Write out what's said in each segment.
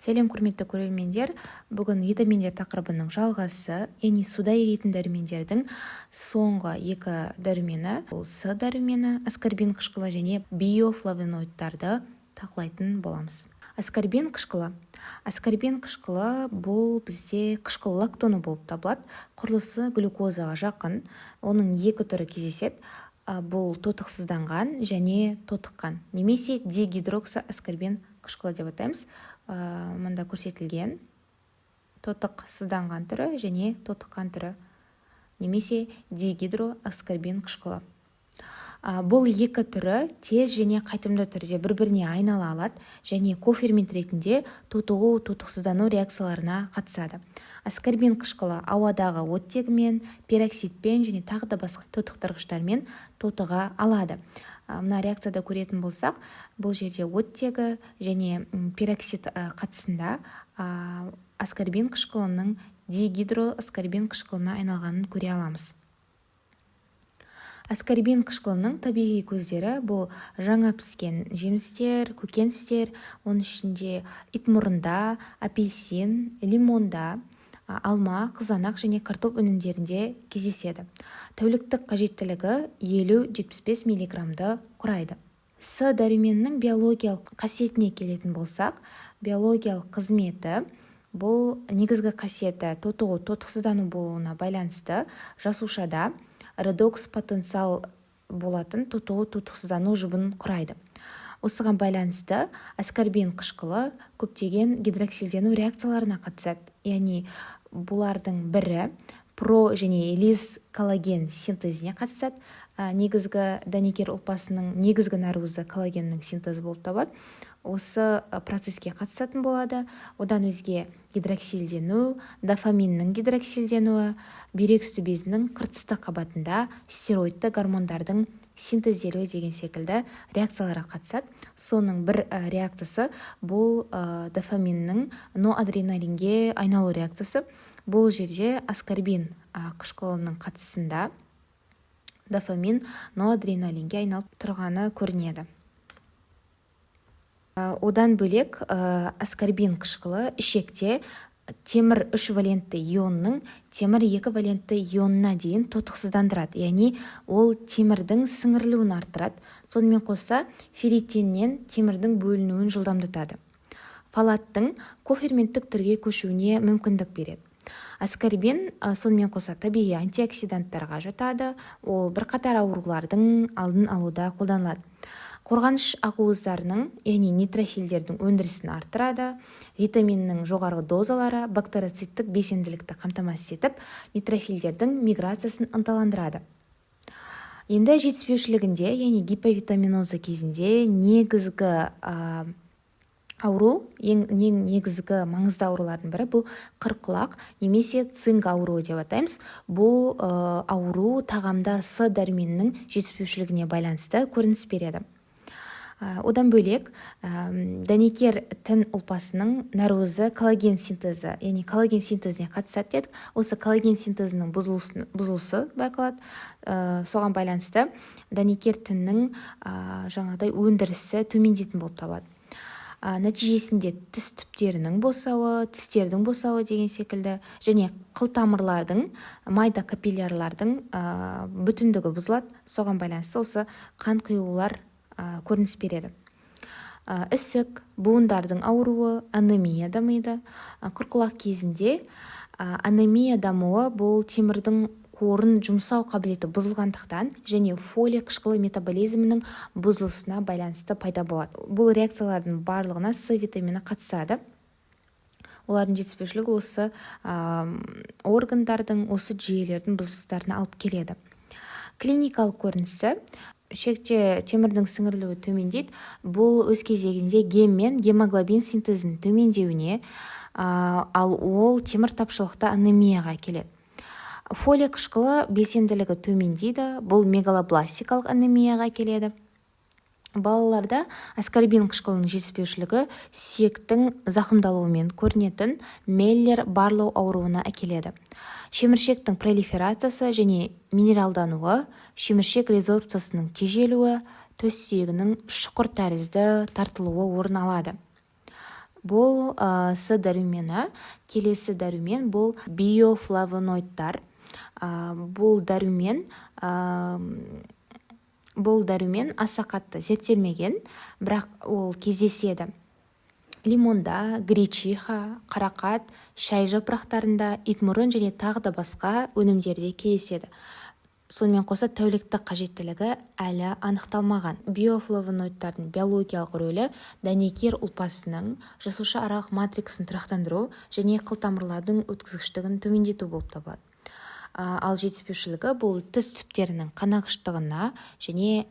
Сәлем, құрметті көрермендер! Бүгін витаминдер тақырыбының жалғасы, яғни суда еритін дәрумендердің соңғы екі дәрумені, бұл С дәрумені, аскорбин қышқылы және биофлавоноидтарды талқылайтын боламыз. Аскорбин қышқылы. Аскорбин қышқылы бұл бізде қышқыл лактоны болып табылады. Құрылысы глюкозаға жақын. Оның екі түрі кездеседі: бұл тотықсызданған және тотыққан немесе дигидроксиаскорбин қышқылы деп атаймыз. Мында көрсетілген тотықсызданған түрі және тотыққан түрі немесе дигидроаскорбин қышқылы. Бұл екі түрі тез және қайтымды түрде бір-біріне айнала алады және кофермент ретінде тотығу, тотықсыздану реакцияларына қатысады. Аскорбин қышқылы ауадағы оттегімен, пероксидпен және тағы да басқа тотықтырғыштармен тотыға алады. Мына реакцияда көретін болсақ, бұл жерде оттегі және пероксид қатысында аскорбин қышқылының дигидроаскорбин қышқылына айналғанын көре аламыз. Аскорбин қышқылының табиғи көздері бұл жаңа піскен жемістер, көкөністер, оның ішінде итмұрында, апельсин, лимонда, алма, қызанақ және картоп өнімдерінде кездеседі. Тәуліктік қажеттілігі 50-75 миллиграммды құрайды. С дәруменінің биологиялық қасиетіне келетін болсақ, биологиялық қызметі, бұл негізгі қасиеті тотығу, тотықсыздану болуына байланысты жасушада редокс потенциал болатын тотығу, тотықсыздану жұбын құрайды. Осыған байланысты аскорбин қышқылы көптеген гидроксилдену реакцияларына қатысады, яғни бұлардың бірі про және лиз коллаген синтезіне қатысады. Негізгі дәнекер ұлпасының негізгі нәруызы коллагеннің синтезі болып табылады. Осы процеске қатысатын болады. Одан өзге гидроксилдену, дофаминнің гидроксилденуі, бүйрек үсті безінің қыртысты қабатында стероидты гормондардың синтезделуі деген секілді реакцияларға қатысады. Соның бір реакциясы бұл дофаминнің норадреналинге айналу реакциясы. Бұл жерде аскорбин қышқылының қатысында дофамин норадреналинге айналып тұрғаны көрінеді. Одан бөлек, аскорбин қышқылы ішекте темір үш валентті ионның темір екі валентті ионына дейін тотықсыздандырады, яғни ол темірдің сіңірілуін арттырады. Сонымен қоса ферритиннен темірдің бөлінуін жылдамдатады, фолаттың коферменттік түрге көшуіне мүмкіндік береді. Аскорбин сонымен қоса табиғи антиоксиданттарға жатады. Ол бірқатар аурулардың алдын алуда қолданылады. Қорғаныш ақуыздарының, яғни нейтрофилдердің өндірісін арттырады. Витаминнің жоғарғы дозалары бактериоциттік белсенділікті қамтамасыз етіп, нейтрофилдердің миграциясын ынталандырады. Енді жетіспеушілігінде, яғни гиповитаминозы кезінде негізгі ауру, ең негізгі маңызды аурулардың бірі бұл қырқұлақ немесе цинга ауруы деп атаймыз. Бұл ауру тағамда С дәруменінің жетіспеушілігіне байланысты көрініс береді. Одан бөлек, дәнекер тін ұлпасының нәруызы коллаген синтезі, яғни коллаген синтезіне қатысады дедік. Осы коллаген синтезінің бұзылысы байқалады. Соған байланысты дәнекер тіннің жаңағыдай өндірісі төмендейтін болып табылады. Нәтижесінде тіс түптерінің босауы, тістердің босауы деген секілді және қылтамырлардың, майда капиллярлардың бүтіндігі бұзылады. Соған байланысты осы қан құйылулар көрініс береді. Ісік, буындардың ауруы, анемия дамиды. Қырқұлақ кезінде анемия дамуы бұл темірдің қорын жұмсау қабілеті бұзылғандықтан және фолий қышқылы метаболизмінің бұзылысына байланысты пайда болады. Бұл реакциялардың барлығына С витамині қатысады. Олардың жетіспеушілігі осы органдардың, осы жүйелердің бұзылыстарына алып келеді. Клиникалық көрінісі: ішекте темірдің сіңірілуі төмендейді. Бұл өз кезегінде гем мен гемоглобин синтезінің төмендеуіне, ал ол темір тапшылықты анемияға әкеледі. Фолий қышқылы белсенділігі төмендейді. Бұл мегалобластикалық анемияға әкеледі. Балаларда аскорбин қышқылының жетіспеушілігі сүйектің зақымдалуымен көрінетін Меллер Барлоу ауруына әкеледі. Шеміршектің пролиферациясы және минералдануы, шеміршек резорбциясының тежелуі, төс сүйегінің шұқыр тәрізді тартылуы орын алады. Бұл С дәрумені. Келесі дәрумен бұл биофлавоноидтар. Бұл дәрумен аса қатты зерттелмеген, бірақ ол кездеседі лимонда, гречиха, қарақат, шай жапырақтарында, итмұрын және тағы да басқа өнімдерде кездеседі. Сонымен қоса, тәуліктік қажеттілігі әлі анықталмаған. Биофлавоноидтардың биологиялық рөлі дәнекер ұлпасының жасушааралық матриксын тұрақтандыру және қылтамырлардың өткізгіштігін төмендету болып табылады. Ал жетіспеушілігі бұл тіс түптерінің қанағыштығына және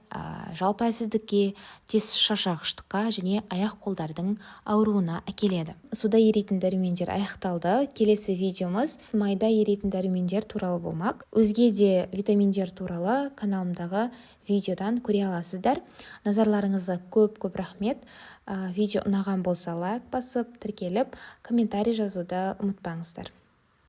жалпы әлсіздікке, тез шаршағыштыққа және аяқ-қолдардың ауруына әкеледі. Суда еритін дәрумендер аяқталды. Келесі видеомыз майда еритін дәрумендер туралы болмақ. Өзге де витаминдер туралы каналымдағы видеодан көре аласыздар. Назарларыңызға көп көп рахмет. Видео ұнаған болса, лайк басып, тіркеліп, комментарий жазуды ұмытпаңыздар.